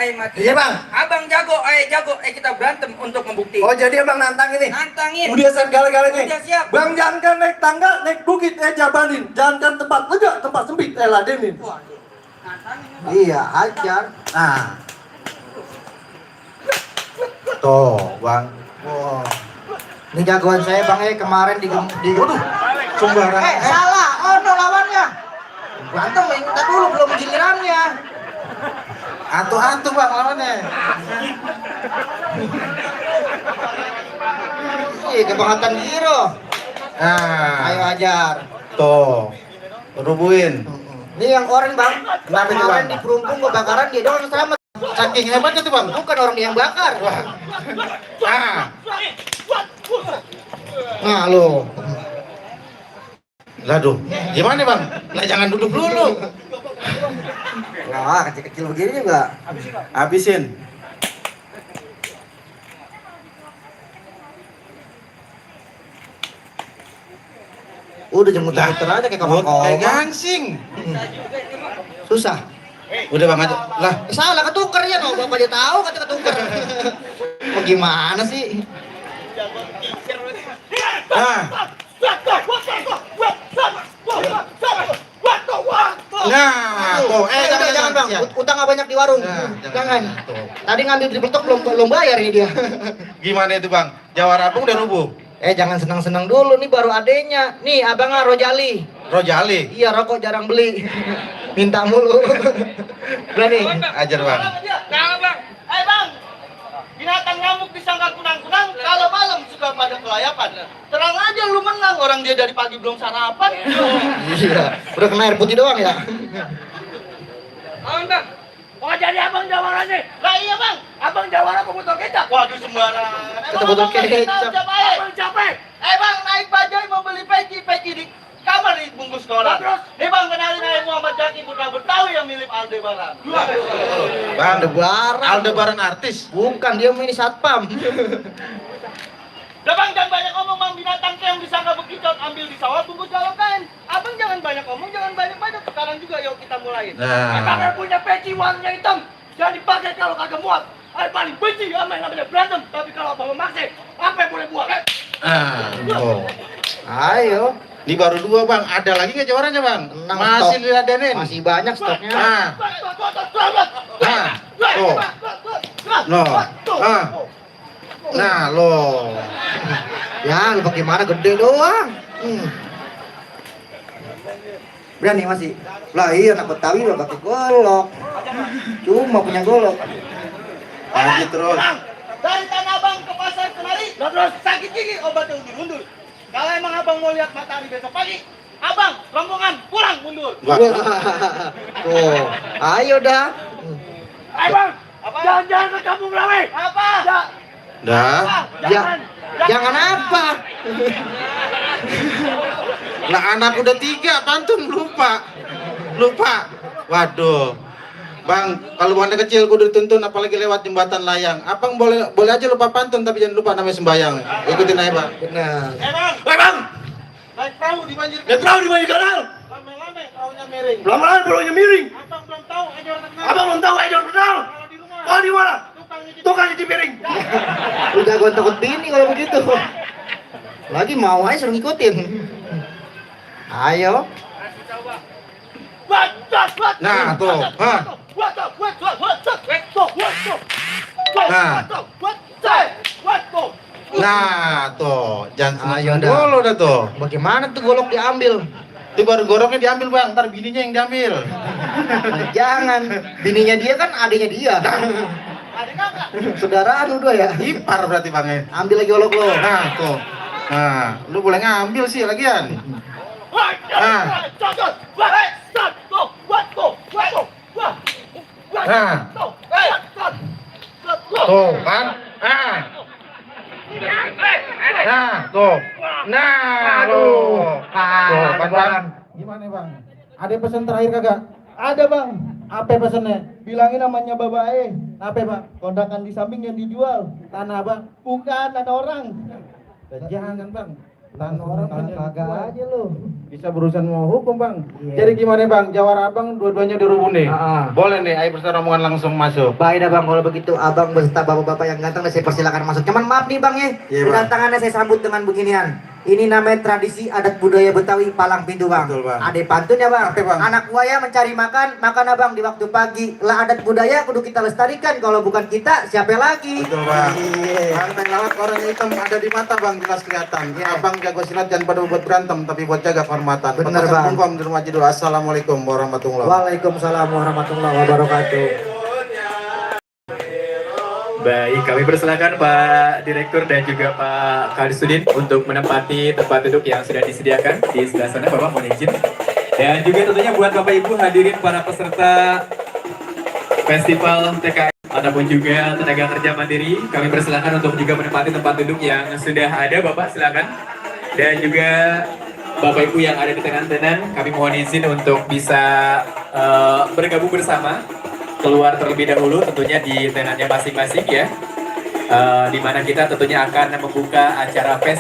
Iya bang. Abang jago, kita berantem untuk membuktikan. Oh jadi abang nantang ini? Nantangin. Udah siap galak-galaknya? Udah siap. Bang jangan naik tangga, naik bukit jabanin. Jangan tempat lega, tempat sempit ladenin. Waduh, nantangin. Iya, ajar. Nah. Tuh, bang. Wow. Ini jagoan saya bang, kemarin di waduh, sembarangan. Salah, no lawannya. Berantem minta dulu belum gilirannya. Antu-antu bang lawannya. Ih, kebangatan Giro. Nah, Ayo ajar. tuh, rubuhin. Ini yang oren bang. Kenapa itu, Kemarin Bang? di perumpung kebakaran dia doang yang selamat. Saking hebatnya tuh bang. Bukan orang dia yang bakar. Ah, Nah lo. laduh, gimana bang? Lah jangan duduk dulu. Wah kecil-kecil begini juga. Habisin. Udah muter-muter aja kayak Kayak kawan-kawan. gangsing. Susah. Udah bang aja. Lah, Salah ketukar ya, no. Bapak dia tahu kata ketukar. Mau gimana sih? nah. Nah, tuh, Jangan bang, siap. utang nggak banyak di warung. Nah, Jangan. Tuh. Tadi ngambil di betok belum bayar ini dia. Gimana itu bang? Jawara abang udah rubuh. Jangan senang-senang dulu nih baru adenya. Nih abangnya Rojali. Rojali. Iya rokok jarang beli. Minta mulu. Berani. Ajar bang. Jangan bang. Bang, binatang nyamuk disangka kunang-kunang, kalau malam suka pada kelayapan. Terang aja lu menang, orang dia dari pagi belum sarapan. Iya. Udah kena air putih doang ya. Bang, mau jadi abang jawara nih? Lah iya bang, abang jawara pemotor kecap. Waduh sembarangan. Kita botol kecap. Abang capek. Bang, naik bajai mau beli peci di kamar dibungkus koran. Terus, nih bang kenalin aja Muhammad Jaki putra Betawi yang milik Aldebaran. Bang, Aldebaran. Aldebaran artis. Bukan dia mini satpam. Udah bang, jangan banyak ngomong bang, binatang yang disangka bekicot ambil di sawah bungkus dalam kain. Abang jangan banyak ngomong, jangan banyak-banyak. Sekarang juga yuk kita mulai. Nah. Abang punya peci warnanya hitam, jangan dipakai kalau kagak muat. Paling benci sama yang namanya berantem, tapi kalau abang memaksa, apa yang boleh buat? Oh. Ayo. Ini baru dua bang, ada lagi nggak jawarannya bang? Tenang, Masih stok. diladenin. Masih banyak stoknya. Nah, tuh. No. Nah, lo. Ya, lu bagaimana gede doang. Berani masih. Lah iya anak Betawi udah pakai golok. Cuma punya golok. Lanjut terus. Dari Tanah Abang ke pasar kemari, terus sakit gigi obatnya mundur. Kalau emang abang mau lihat matahari besok pagi, abang rombongan pulang mundur. Wah. Tuh, ayo dah. Ayo bang, jangan ke kampung Rawe. Apa? Dah. Jangan apa? Lah anak udah 3, pantun lupa. Waduh. Bang, kalau bukan kecil kudu dituntun apalagi lewat jembatan layang. Abang boleh aja lupa pantun tapi jangan lupa namanya sembayang. Ikutin aja, Bang. Benar. Bang. Naik perahu di banjir. Naik perahu di banjir kanal. Lama-lama perahunya miring. Lama-lama perahunya miring. Abang belum tahu ejor terkenal. Abang belum tahu ejor terkenal. Kalau di rumah. Oh, di mana? Tukang Tukang cuci piring. Udah gua takut bini kalau begitu. Lagi mau aja suruh ngikutin. Ayo. Nah, tuh. Hah. Nah, tuh. Jangan Ayo, senang dah. dulu dah tuh. Bagaimana tuh golok diambil? Itu baru goroknya diambil, Bang. Ntar bininya yang diambil. Jangan. Bininya dia kan adiknya dia. Saudaraan udah ya. Ipar berarti, Bang. Ambil lagi golok lo. Nah, tuh. Nah, lu boleh ngambil sih lagian. Nah. Nah. Tuh, kan? Nah. Nah, tuh. Nah, tuh. Tuh, kan, Bang? Gimana bang? Ada pesan terakhir kagak? Ada bang. Apa pesannya? Bilangin namanya babae. Apa bang? Kondangan di samping yang dijual. Tanah bang. Bukan tanah orang. Jangan, Bang. Tahan orang kagak aja lu. bisa berurusan mau hukum bang. Iya. Jadi gimana bang? Jawara abang dua-duanya dirubung nih. Ah. Boleh nih, ayo berserah rombongan langsung masuk. Baik dah bang, kalau begitu abang beserta bapak-bapak yang ganteng saya persilakan masuk. Cuman maaf nih bang ya, Iya, Bang. kedatangannya saya sambut dengan beginian. Ini namanya tradisi adat budaya Betawi palang pintu bang. Betul, Bang. Ada pantun ya bang. Apa, Bang? Anak buaya mencari makan, makan abang di waktu pagi. Lah adat budaya kudu kita lestarikan. Kalau bukan kita, siapa lagi? Betul bang. Iya. Banteng lalat orang hitam ada di mata bang, jelas kelihatan. Iya. Abang jago silat jangan pada buat berantem, tapi buat jaga kehormatan. Bener, Petasan Bang. bungkom di rumah Jidu. Assalamualaikum warahmatullahi wabarakatuh. Waalaikumsalam warahmatullahi wabarakatuh. Baik, kami persilakan Pak Direktur dan juga Pak Kadisudin untuk menempati tempat duduk yang sudah disediakan di sebelah sana, Bapak mohon izin. Dan juga tentunya buat Bapak Ibu hadirin para peserta Festival TKM ataupun juga tenaga kerja mandiri, kami persilakan untuk juga menempati tempat duduk yang sudah ada, Bapak silakan. Dan juga Bapak Ibu yang ada di tenan-tenan, kami mohon izin untuk bisa bergabung bersama. Keluar terlebih dahulu tentunya di tenannya masing-masing ya, di mana kita tentunya akan membuka acara festival